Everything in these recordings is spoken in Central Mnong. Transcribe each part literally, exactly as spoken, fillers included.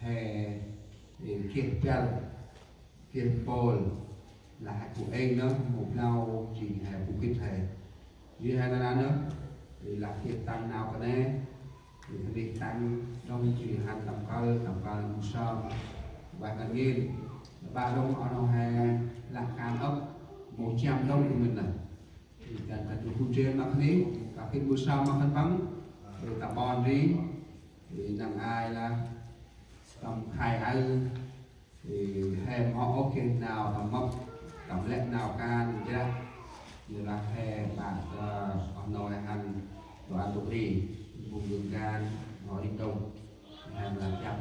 He, he geh băl, geh mpôl, lah he gŭ êng nơh, mâu blao jêng he gŭ gĭt he. Jêh he nar aơ nơh, he lah geh tăng nau kơt nây, he geh tăng đŏng jêh hăn tâm kơl, tâm kơl mâu sơm, bah ngăn ngên, bah đŏng oh nô he lah kan âk, mâu jăm đŏng mĭn nơh. He kan kan du khu jêh ma khân, kah gĭt mâu sơm ma khân păng, he ta ƀon ri, he năng ai lah tâm khai aơ, he, he mâu ôh geh nau tâm mâp, tâm lĕ nau kan jrah. Jêh lah he ƀă, ơ, oh nô he hăn, dôl ăn tŭk ri, bŭng gân kan, nô ri tŭk, he mra jăp,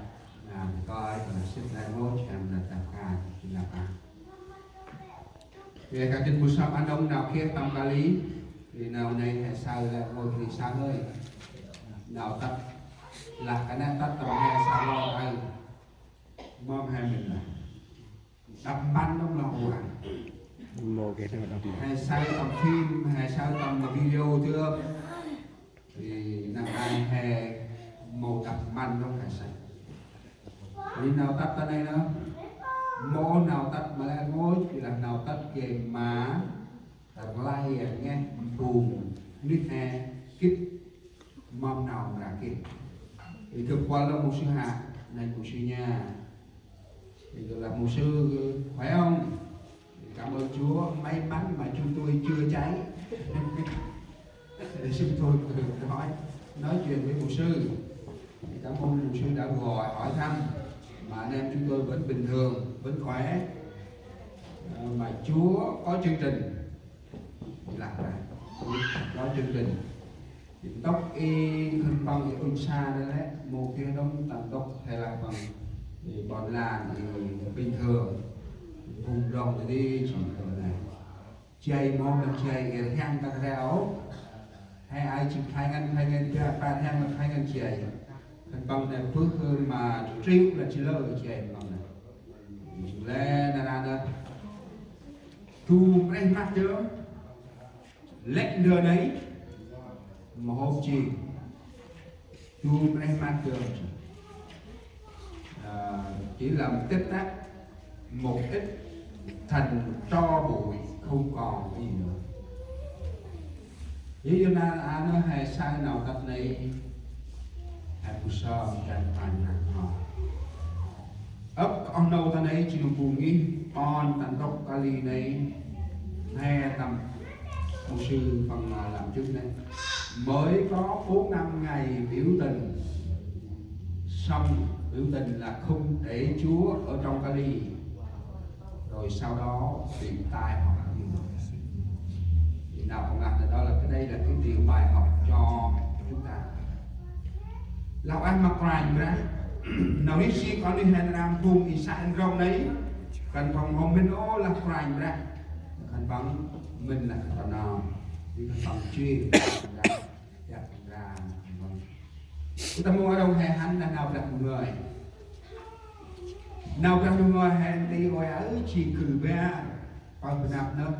nau he kơi, he mra sĭt lĕ mâu, he mra jăp kan, jêh lah kan. He kah gĭt mâu sơm ăn đŏng nau geh tâm kali, he nau nây he saơ lĕ mâu, he saơ hơi. Nau tât, lah kơt nây tât tâm he saơ lŏ hơi. Mâm he mĭn lah. Đăp mpăn đŏng lah ua. Mâu geh nau đăp mpăn. He saơ tâm phim, he saơ tâm video tơm. He năng ai he mâu đăp mpăn đŏng he saơ. He nau tât ta nây nơh. Mâu nau tât ma lĕ rngôch, jêh lah nau tât gay ma rlay ngeh mpông nuyh he gĭt mâm nau mra gĭt. He gâp kuăl lah mục sư hă, nây mục sư nha. He gâp lah mục sư khỏe không? Cảm ơn Chúa, may mắn mà chúng tôi chưa cháy. Thì chúng tôi nói, nói chuyện với mục sư. Thì cảm ơn mục sư đã gọi hỏi thăm. Mà anh em chúng tôi vẫn bình thường, vẫn khỏe. Ờ, mà Chúa có chương trình. Là có chương trình. Thì tốc y khân păng y ŭch sa nây lĕ, mâu geh đŏng tăng tốc hay là bằng thì ƀon lan thì bình thường. Vùng đồng thì đi chỉ tuần này. Jay mâu lah jay, ê, rhiăng ta reo. He ai jêng khlay ngăn, khlay ngăn, ba, ba rhiăng lah khlay ngăn jay. Khân păng nây bơh ma triu lah jêh lơ jay păng nây. Lĕ nar aơ nơh. Du mreh măt dơm. Lĕ ndơ nây. Mâu hôm jêng. Du mreh măt dơm. À, chỉ là một tích tắc, một ít thành tro bụi không còn gì nữa. Ví dụ na, à, nơh he saơ nau tât nây, he bu sơm, he panh năk hŏ. Âk oh nô ta nây, jêng nơh bu ngih ƀon ta ntŭk kali nây, he tâm mục sư phần, à, làm chứng nây. Mới có bốn năm ngày biểu tình, xong biểu tình là không để Chúa ở trong kali. Rồi sau đó bị tai họa. Thì nào không ngạc, đó là cái, đây là cái điều bài học cho chúng ta. Lah ueh ma Kôranh Brah. Nau nây si kon nây he nơm phung Israel rŏng nây. Khân păng mâu hôm mĭn ôh lah Kôranh Brah. Khân păng mĭn lah Kôranh Brah. Thì khân păng jêng. Dak ram. Ơ, ta mâu arăng he hăn lah nau Brah Ndu ngơi. Nau Brah Ndu ngơi he nti ôi aơ jêng gưl bar. Păng bơnăp nơh.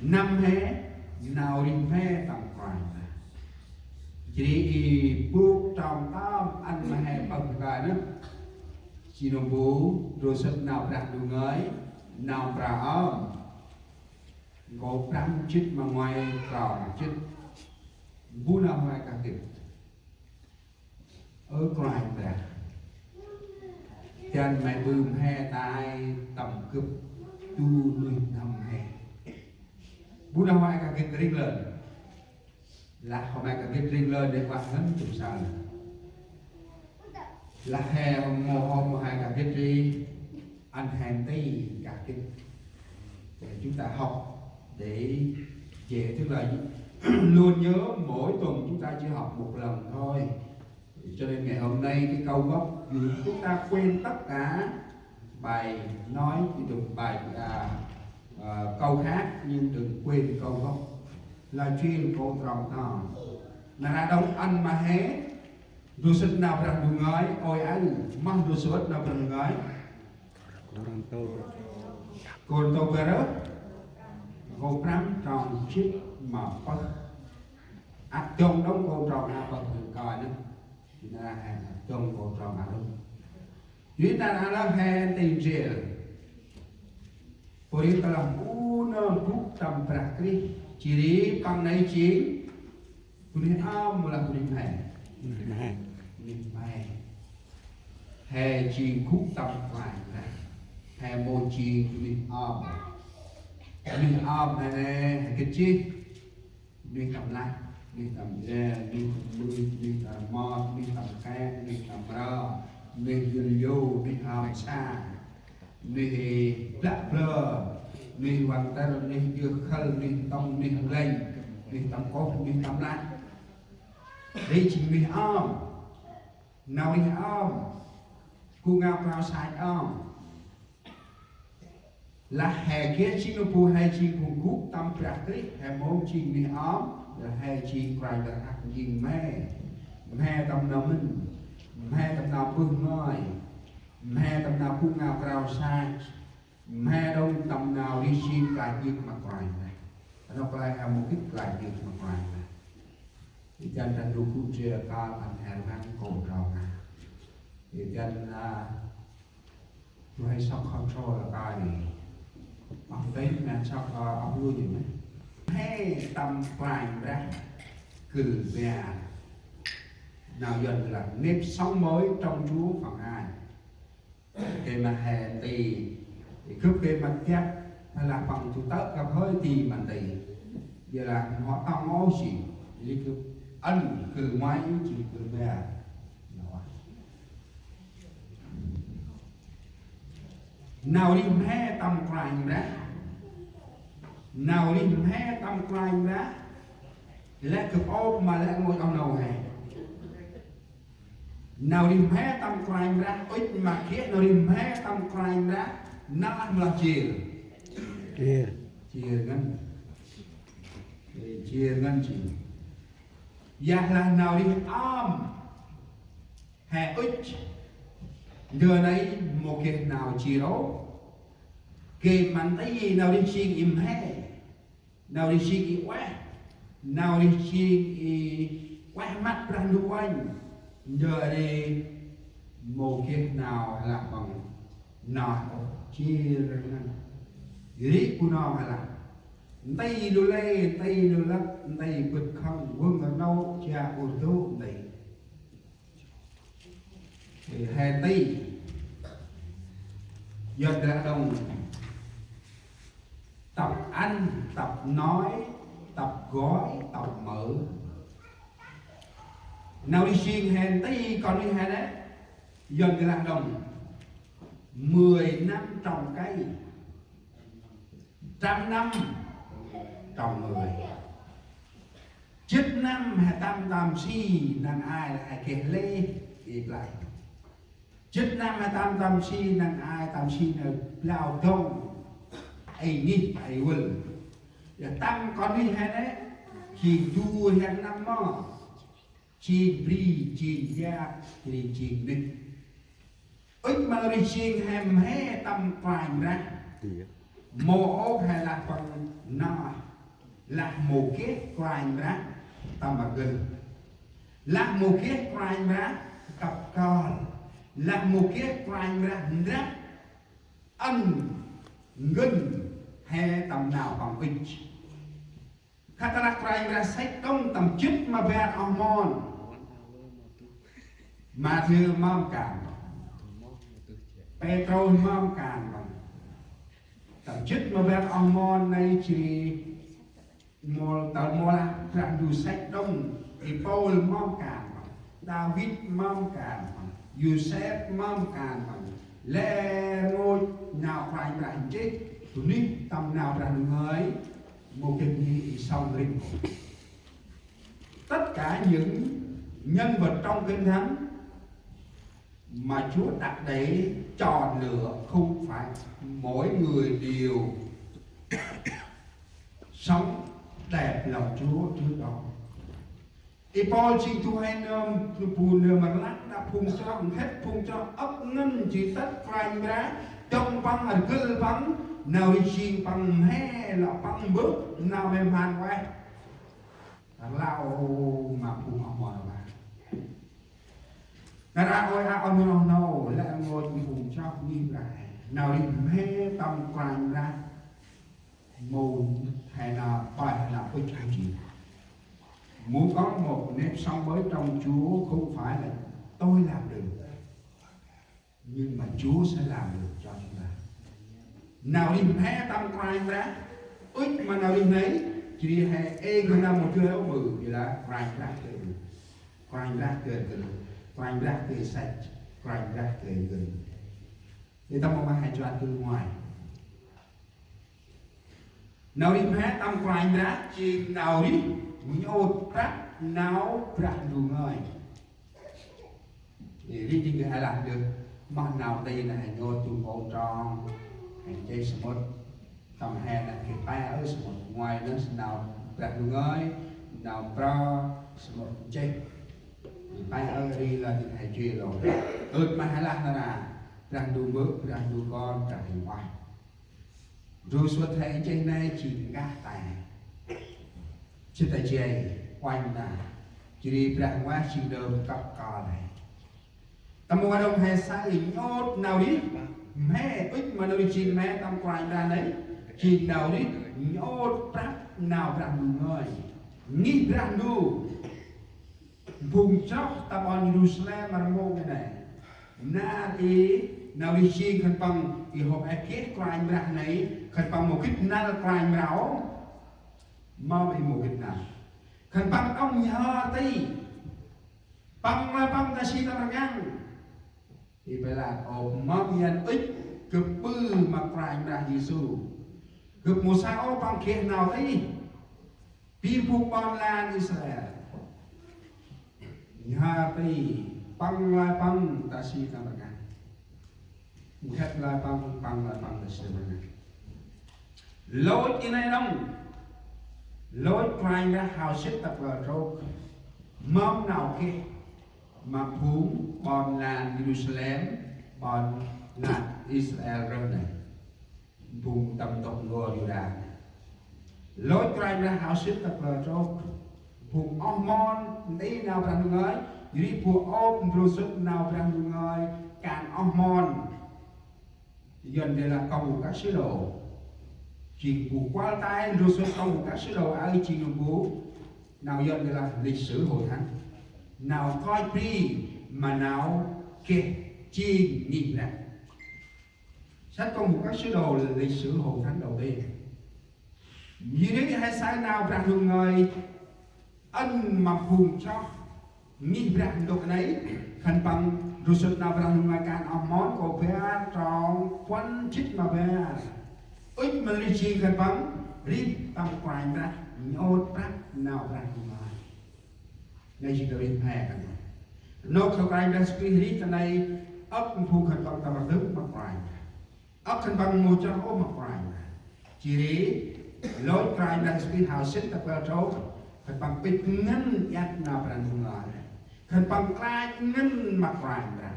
Năm he, nau rêh he tâm Kôranh. Jêh ri i bôk trong tơm ăn ma he păng bơkơi nơh. Jêng nơh bu, ndrô sât nau Brah Ndu ngơi, nau Brah ơm. Nkô̆ prăm jê̆t ma nguay trong jê̆t. Bu nau he kah gĭt. Ơ Kôranh Brah. Dăn may ƀư ma he tay tâm gâp du nuih n'hâm he. Bu nau he kah gĭt ring lơn. Lah hôm he kah gĭt ring lơn, để quăng ngăn tŭm sân. Lah he hôm mâu hôm he kah gĭt ri, ăn he nti kah gĭt. Để chúng ta học, để dễ, tức là luôn nhớ mỗi tuần chúng ta chỉ học một lần thôi. Cho nên ngày hôm nay cái câu gốc, dù chúng ta quên tất cả bài nói, cái bài, à, à, câu khác, nhưng đừng quên câu gốc. Là chuyên cô trong to. Nar aơ đŏng ăn ma he, ndrô sât nau Brah Ndu ngơi, ôi aơ, mâm ndrô sât nau Brah Ndu ngơi. Kôrintô. Kôrintô bar, nkô̆ prăm trong jê̆t ma pơh. Ăt dŏng đŏng nkô̆ trong a pơh, kơi nơh. Jêh nđa he dŏng kŏ trong a lôh. Jêh nđa a lôh he nti ndrel. Pô ri tơ lah u nơm gŭ tâm Brah Krist. Jêh ri păng nây jêng bunuyh ơm mâu lah bunuyh mhe? Bunuyh mhe. He jêng gŭ tâm Kôranh Brah. He mâu jêng bunuyh ơm. Bunuyh ơm he nê, he gĭt jêh. Bunuyh tâm lah, bunuyh tâm ndrel, bunuyh tâm mưch, bunuyh tâm rmot, bunuyh tâm kek, bunuyh tâm mrơ, bunuyh yŭl yô, bunuyh ơm sa, bunuyh blă blơ, bunuyh văng târ, bunuyh djơh khâl, bunuyh ntŭng, bunuyh lênh, bunuyh tâm kôh, bunuyh tâm lah. Ri jêng bunuyh ơm, nau rêh ơm, gŭ ngao prao sach ơm. Lah he geh jêng bu he jêng bu gŭ tâm Brah Krist, he mâu jêng bunuyh ơm, lah he jêng Kôranh Brah Krist jêng mhe. Mhe tâm nau mĭn, mhe tâm nau bơh ngơi, mhe tâm nau gŭ ngao prao sach, mhe đŏng tâm nau rêh jêng klach yơk ma Kôranh Brah. Nau klach he mâu gĭt klach yơk ma Kôranh Brah. Ê dăn ta nô gŭ ndrel kơl ăn he rvăng kŏ drao ngă. Ê dăn, a, du huê sŏk control kơl ri. Oh tênh ma sŏk, a, oh lui ri ma. He tâm Kôranh Brah gưl bar. Nau Yuăn lah nếp sống mới trong Chúa phần hai. Gay ma he nti. Gâp gay ma gâp, he lah păng du tơ̆ gâp hơi ti ma nti. Gay lah mâu tŏng ôh si. Ri gâp ăn gâp ngoai jêng gâp bar. Nau rêh mhe tâm Kôranh Brah. Nau rêh mhe tâm Kôranh Brah. Lĕ gâp ôp ma lĕ ngôch oh nô he. Nau rêh mhe tâm Kôranh Brah, ŭch ma geh nau rêh mhe tâm Kôranh Brah, nau lah mâu lah jêr. Jêr. Jêr ngăn. Jêr ngăn jêng. Yah lah nau rêh ơm. He ŭch. Ndơ nây mâu geh nau jêr ôh. Geh ma nti nau rêh jêng i mhe. Nau rêh jêng i ueh, nau rêh jêng i ueh măt Brah Ndu uănh, ndơ ri mâu geh nau lah păng nau ôh, jêr ngăn. Ri bu nau lah. Nti lu lê, nti lu lăk, nti bĭt khŏng, vâng rnôk, ja ur dôk nti. Thì he nti. Yuăn Brah Ndu. Tập ăn, tập nói, tập gói, tập mở. Nau rêh jêng he nti kon rêh he nê. Yuăn Brah Ndu. Mười năm trồng cây. Trăm năm trồng người. Jât năm he tăm tăm si năng ai lah he geh lêh i play. Jât năm he tăm tăm si năng ai tăm si nau blau dŏng. Ê ngih ê vâl. Ya tăm kon rêh he nê. Jêng du he năm mơ. Jêng bri, jêng yak, jêng, jêng nĭt. Ŭch ma nau rêh jêng he mhe tâm Kôranh Brah. Mâu ôh he lah păng nau. Lah mâu geh Kôranh Brah tâm rgâl. Lah mâu geh Kôranh Brah kăp kơl. Lah mâu geh Kôranh Brah ndrăp ăn ngăn he tâm nau păng ŭch. Khă tơlah Kôranh Brah săch đŏng tâm jât ma bar oh mon. Mathiơ mâm kan. Pêtrôs mâm kan. Tâm jât ma bar oh mon nây jêh mâu, tơ mâu lah Brah Ndu săch đŏng. I Pôl mâm kan. Đavid mâm kan. Yôsep mâm kan. Lĕ rngôch nau Kôranh Brah nchih. Bunuyh tâm nau Brah Ndu ngơi. Mâu geh nti i sŏng rĭm. Tất cả những nhân vật trong Kinh Thánh mà Chúa đặt để chọn lựa không phải mỗi người đều sống đẹp lòng Chúa trước đó. I Pôl jêng du huê nơm, bu nơm rlăng đah phung chroh, nkhĭt phung chroh âk ngăn jêh tât Kôranh Brah, dŏng păng rgâl păng, nau rêh jêng păng mhe lŏ păng mbơh, nau mhe mhan ueh. Rlau ma phung oh mon bah. Nar aơ ôi a oh nô nô lĕ rngôch phung chroh ngih Brah he nau rêh mhe tâm Kôranh Brah, mâu he nau pai he nau ŭch hŏng jêh. Muốn có một nếp sống mới trong Chúa không phải là tôi làm được, nhưng mà Chúa sẽ làm được cho chúng ta. Nau rêh mhe tâm Kôranh Brah, ŭch ma nau rêh nây, jêh ri he êng ma nau mâu dơi ôh, ƀư bi lah Kôranh Brah geh, Kôranh Brah geh, Kôranh Brah geh săch, Kôranh Brah geh gân. Ri tâm mâu ma he chuat gân ngoai. Nau rêh mhe tâm Kôranh Brah jêng nau rêh nhŭp prăp nau Brah Ndu ngơi. Ri jêng geh lah dơh, moh nau tih nây he nhŭp du mpôl trong, he nchih samƀŭt. Tâm he nây geh pe ơ samƀŭt, ngoai nây nau Brah Ndu ngơi, nau mprơ, samƀŭt nchih. Pe ơ ri lah jêng he jêh lŏ. Ơt ma he lah nar aơ, Brah Ndu Mbơ̆, Brah Ndu Kon, Brah Huêng Ueh. Ndrô sŭt he nchih nây jêng nkah tay, jêh tay jay, uănh nau, jêh ri Brah Huêng Ueh jêng ndơ kăp kơl he. Tâm mâu a đŏng he say nhŭp nau rêh mhe, ŭch ma nau rêh jêng mhe tâm Kôranh Brah nây, jêng nau rêh nhŭp prăp nau Brah Ndu ngơi. Ngih Brah Ndu, phung chroh ta ƀon Yêrusalem mra mông nây. Nar i nau rêh jêng khân păng i hôp êk geh Kôranh Brah nây, khân păng mâu gĭt năl Kôranh Brah ôh. Mâm i mâu gĭt năl. Khân păng đŏng nhhơ ti. Păng lơi păng ta si tâm rnglăng. I Pilat ôp mâm i ăn ŭch, gâp ƀư ma Kôranh Brah Yêsu. Gâp mâu say ôh păng geh nau tih. Bi phung ƀon lan Israel nhhơ ti, păng lơi păng ta si tâm rnglăng. Nkhât lơi păng, păng lơi păng ta si tâm rnglăng. Lôch i nây đŏng, lôch Kôranh Brah hao sĭt ta plơ̆ trôk. Mâm nau geh ma phung ƀon lan Yêrusalem, ƀon lan Israel rơh nây. Phung tâm ntŭk n'gor Yuđa. Lôch Kôranh Brah hao sĭt ta plơ̆ trôk. Phung oh mon nti nau Brah Ndu ngơi, jêh ri phung ôp ndrô sŭt nau Brah Ndu ngơi, kan oh mon. Yuăn dê lah Cộng hòa các sứ đồ. Jêng bu kuăl tay ndrô sŭt Cộng hòa các sứ đồ, aơ jêng bu nau Yuăn dê lah lịch sử hội thánh. Nau koch bri ma nau geh jêng ngih Brah. Sách Cộng hòa các sứ đồ là lịch sử hội thánh đầu tiên. Jêh ri he say nau Brah Ndu ngơi ăn ma phung chroh ngih Brah ntŭk nây, khân păng ndrô sŭt nau Brah Ndu ngơi kan oh mon, kô̆ bar trong puăn jê̆t ma bar. Ŭch ma nau rêh jêng khân păng rêh tâm Kôranh Brah nhŭp prăp nau Brah Ndu ngơi. Nây jêng nau rêh mhe khân păng. Nôk Kôranh Brah Yêsu Krist rêh ta nây, âk phung khân păng tâm rdâng ma Kôranh Brah. Âk khân păng mâu chroh ôh ma Kôranh Brah. Jêh ri lôch Kôranh Brah Yêsu Krist hao sĭt ta plơ̆ trôk, khân păng pĭt ngăn iăt nau Brah Ndu ngơi. Khân păng klach ngăn ma Kôranh Brah.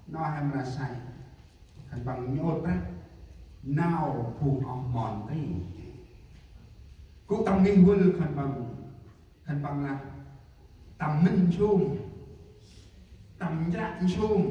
Nau he mra say. Khân păng nhŭp prăp nau phung oh mon tih. Gŭ tâm ngih vâl khân păng, khân păng lah tâm mĭn nsum, tâm njră nsum,